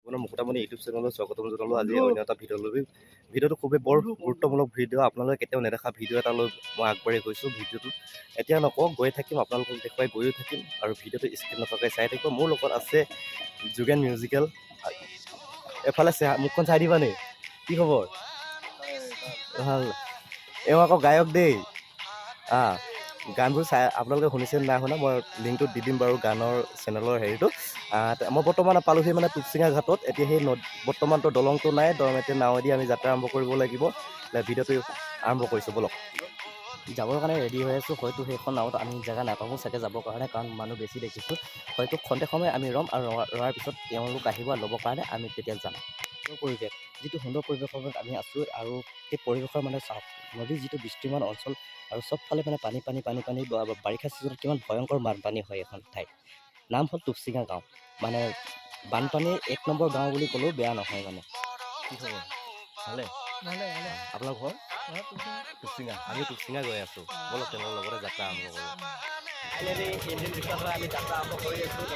আপোনাৰ মুকুতামণি ইউটিউব চেনেললৈ স্বাগতম জনালোঁ। আজি অন্য এটা ভিডিঅ' লৈ, ভিডিঅ'টো খুবেই বৰ গুৰুত্বমূলক ভিডিঅ', আপোনালোকে কেতিয়াও নেদেখা ভিডিঅ' এটা লৈ মই আগবাঢ়ি গৈছোঁ। ভিডিঅ'টোত এতিয়া নকওঁ, গৈ থাকিম, আপোনালোকক দেখুৱাই গৈও থাকিম আৰু ভিডিঅ'টো স্কিপ নকৰাকৈ চাই থাকিব। মোৰ লগত আছে যোগেন মিউজিকেল। এফালে মুখখন চাই দিবা নি? কি খবৰ? ভাল। এওঁ আকৌ গায়ক দেই। গানবোৰ চাই আপোনালোকে শুনিছে নাই শুনা, মই লিংকটো দি দিম বাৰু গানৰ চেনেলৰ হেৰিটো। মই বৰ্তমান পালোহি মানে টুপচিঙা ঘাটত। এতিয়া সেই বৰ্তমানতো দলংটো নাই, এতিয়া নাৱেদি আমি যাত্ৰা আৰম্ভ কৰিব লাগিব। ভিডিঅ'টো আৰম্ভ কৰিছোঁ, ব'লক। যাবৰ কাৰণে ৰেডি হৈ আছোঁ। হয়তো সেইখন নাৱত আমি জেগা নাপাবো চাগে যাবৰ কাৰণে, কাৰণ মানুহ বেছি দেখিছোঁ। হয়তো খন্তেক সময় আমি ৰ'ম আৰু ৰোৱাৰ পিছত তেওঁলোক আহিব ল'বৰ কাৰণে, আমি তেতিয়া যাম। পৰিৱেশ যিটো সুন্দৰ পৰিৱেশৰ আমি আছোঁ আৰু সেই পৰিৱেশৰ মানে চাওক, নদীৰ যিটো বিস্তীৰ্ণ অঞ্চল আৰু চবফালে মানে পানী পানী পানী পানী। বাৰিষা ছিজনত কিমান ভয়ংকৰ বানপানী হয়। এখন ঠাইত নাম হ'ল টুপচিঙা গাঁও, মানে বানপানীৰ এক নম্বৰ গাঁও বুলি ক'লেও বেয়া নহয়। মানে কি খবৰ? ভালে। আপোনাৰ ঘৰ টুপচিঙা? আমি টুপচিঙা গৈ আছোঁ, ব'লক তেওঁলোকৰ লগতে যাত্ৰা আৰম্ভ কৰোঁ। ফাইনেলি ইঞ্জিন ৰিক্সা হৈ আমি যাত্ৰা আৰম্ভ কৰি আছোঁ।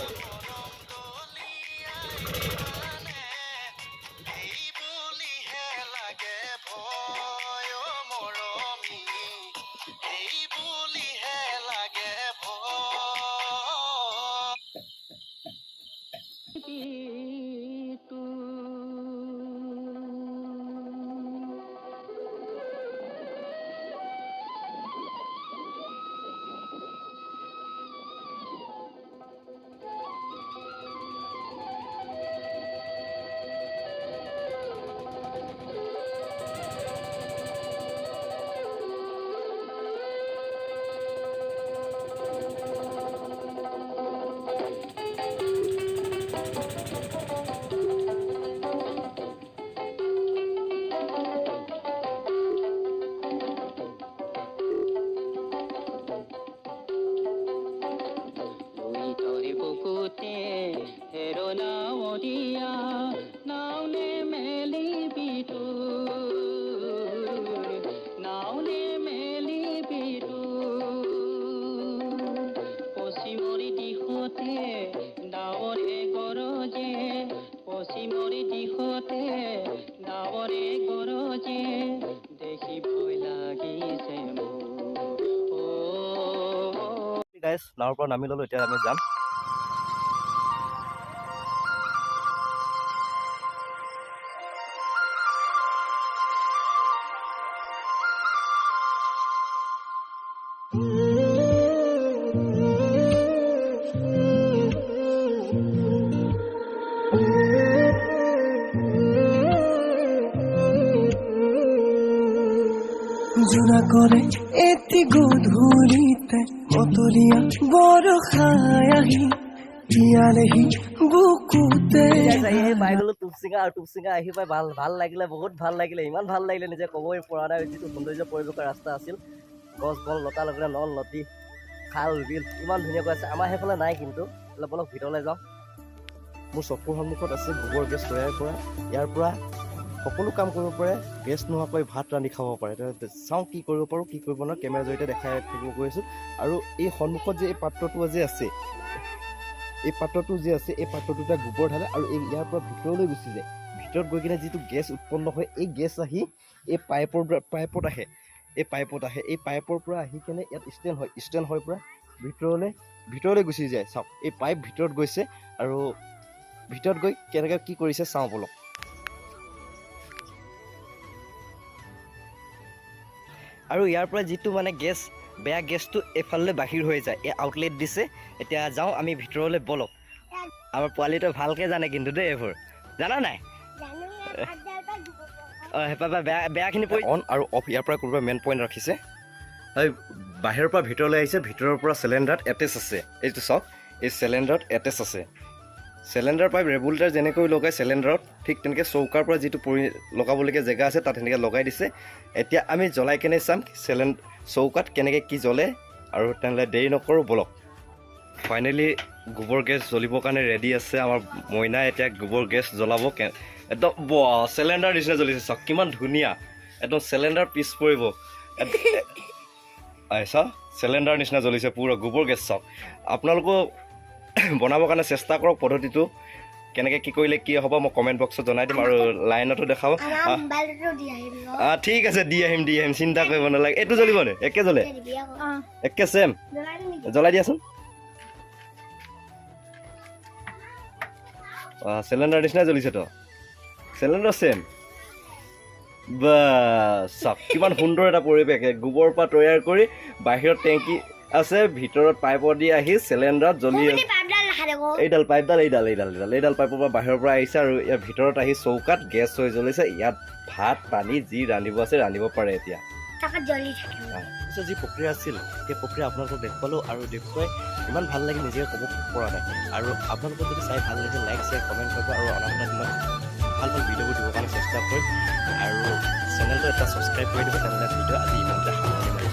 গাইজ, নাৱৰ পৰা নামি ল'লোঁ, এতিয়া আমি যাম। জোনাকৰে এটি গধূলিতে মতলীয়া বৰষাই আহি পিয়ালেহি বুকুতে। পাই গ'লো টুপচিঙা আৰু টুপচিঙা আহি পাই ভাল ভাল লাগিলে, বহুত ভাল লাগিলে, ইমান ভাল লাগিলে নিজে ক'বই পৰা নাই। যিটো সৌন্দৰ্য পৰিৱেশৰ ৰাস্তা আছিল, গছ বন লতা লগতে নল নদী খাল বিল ইমান ধুনীয়াকৈ আছে। আমাৰ সেইফালে নাই কিন্তু। বলক ভিতৰলৈ যাওঁ। মোৰ চকুৰ সন্মুখত আছে গোবৰ গেছ তৈয়াৰ কৰা। ইয়াৰ পৰা সকলো কাম কৰিব পাৰে, গেছ নোহোৱাকৈ ভাত ৰান্ধি খাব পাৰে। চাওঁ কি কৰিব পাৰোঁ, কি কৰিব নোৱাৰোঁ, কেমেৰাৰ জৰিয়তে দেখাই থাকিব গৈ আছোঁ। আৰু এই সন্মুখত যে এই পাত্ৰটো যে আছে, এই পাত্ৰটো যে আছে, এই পাত্ৰটোতে গোবৰ ঢালে আৰু এই ইয়াৰ পৰা ভিতৰলৈ গুচি যায়। ভিতৰত গৈ কিনে যিটো গেছ উৎপন্ন হয়, এই গেছ আহি এই পাইপৰ পাইপত আহে, এই পাইপত আহে, এই পাইপৰ পৰা আহি কিনে ইয়াত ষ্টেণ্ড হয়, ষ্টেণ্ড হৈ পৰা ভিতৰলৈ গুচি যায়। চাওক, এই পাইপ ভিতৰত গৈছে আৰু ভিতৰত গৈ কেনেকৈ কি কৰিছে চাওঁ ব'লক। আৰু ইয়াৰ পৰা যিটো মানে গেছ, বেয়া গেছটো এইফালে বাহিৰ হৈ যায়, এই আউটলেট দিছে। এতিয়া যাওঁ আমি ভিতৰলৈ, ব'লক। আমাৰ পোৱালিটোৱে ভালকৈ জানে কিন্তু দেই, এইবোৰ জানা নাই? অঁ, সেইফালে বেয়া বেয়াখিনি অন আৰু অফ ইয়াৰ পৰা কৰিব মেইন পইণ্ট ৰাখিছে। হয়, বাহিৰৰ পৰা ভিতৰলৈ আহিছে, ভিতৰৰ পৰা চিলিণ্ডাৰত এটেচ আছে। এইটো চাওক, এই চিলিণ্ডাৰত এটেচ আছে। চিলিণ্ডাৰ পাইপ ৰেগুলেটাৰ যেনেকৈ লগাই চিলিণ্ডাৰত, ঠিক তেনেকৈ চৌকাৰ পৰা যিটো পৰি লগাবলগীয়া জেগা আছে তাত সেনেকৈ লগাই দিছে। এতিয়া আমি জ্বলাই কেনে চাম চৌকাত কেনেকৈ কি জ্বলে। আৰু তেনেহ'লে দেৰি নকৰোঁ, ব'লক। ফাইনেলি গোবৰ গেছ জ্বলিবৰ কাৰণে ৰেডি আছে আমাৰ মইনা। এতিয়া গোবৰ গেছ জ্বলাব। একদম চিলিণ্ডাৰ নিচিনা জ্বলিছে, চাওক কিমান ধুনীয়া, একদম চিলিণ্ডাৰ পিছ পৰিব। চাওক, চিলিণ্ডাৰ নিচিনা জ্বলিছে পুৰা গোবৰ গেছ। চাওক, আপোনালোকেও বনাবৰ কাৰণে চেষ্টা কৰক পদ্ধতিটো। কেনেকৈ কি কৰিলে কি হ'ব মই কমেণ্ট বক্সত জনাই দিম আৰু লাইনতো দেখাব। আমাৰ মোবাইলটো দি আহিম ন। ঠিক আছে, দি আহিম, দি আহিম, চিন্তা কৰিব নালাগে। এইটো জ্বলিব নে একে জ্বলে? দিবি আকৌ। একে চেম। জ্বলাই দিম নেকি? জ্বলাই দিয়াচোন। চিলিণ্ডাৰ নিচিনা জ্বলিছে তো, চিলিণ্ডাৰ চেম। বা চাওক কিমান সুন্দৰ এটা পৰিৱেশ। এই গোবৰৰ পৰা তৈয়াৰ কৰি বাহিৰত টেংকি আছে, ভিতৰত পাইপৰ দি আহি চিলিণ্ডাৰত জ্বলি আছে। আপুনি পাইপডাল দেখা দেখো। এইডাল পাইপডাল, এইডাল এইডাল এইডাল এইডাল পাইপৰ পৰা বাহিৰৰ পৰা আহিছে আৰু ইয়াৰ ভিতৰত আহি চৌকাত গেছ হৈ জ্বলিছে। ইয়াত ভাত পানী যি ৰান্ধিব আছে ৰান্ধিব পাৰে এতিয়া। তাকত জ্বলি থাকে। পিছত যি প্ৰক্ৰিয়া আছিল সেই প্ৰক্ৰিয়া আপোনালোকক দেখুৱালোঁ আৰু দেখুৱাই ইমান ভাল লাগিল নিজে ক'ব পৰা নাই। আৰু আপোনালোকক যদি চাই ভাল লাগিছে, লাইক, শ্বেয়াৰ, কমেণ্ট কৰিব আৰু অনাগত দিনত ভাল ভাল ভিডিঅ'বোৰ দিবৰ কাৰণে চেষ্টা কৰিম আৰু চেনেলটো এটা ছাবস্ক্ৰাইব কৰি দিব। তেনেহ'লে ভিডিঅ' আজি ইমানতে সামৰণি মাৰিছোঁ।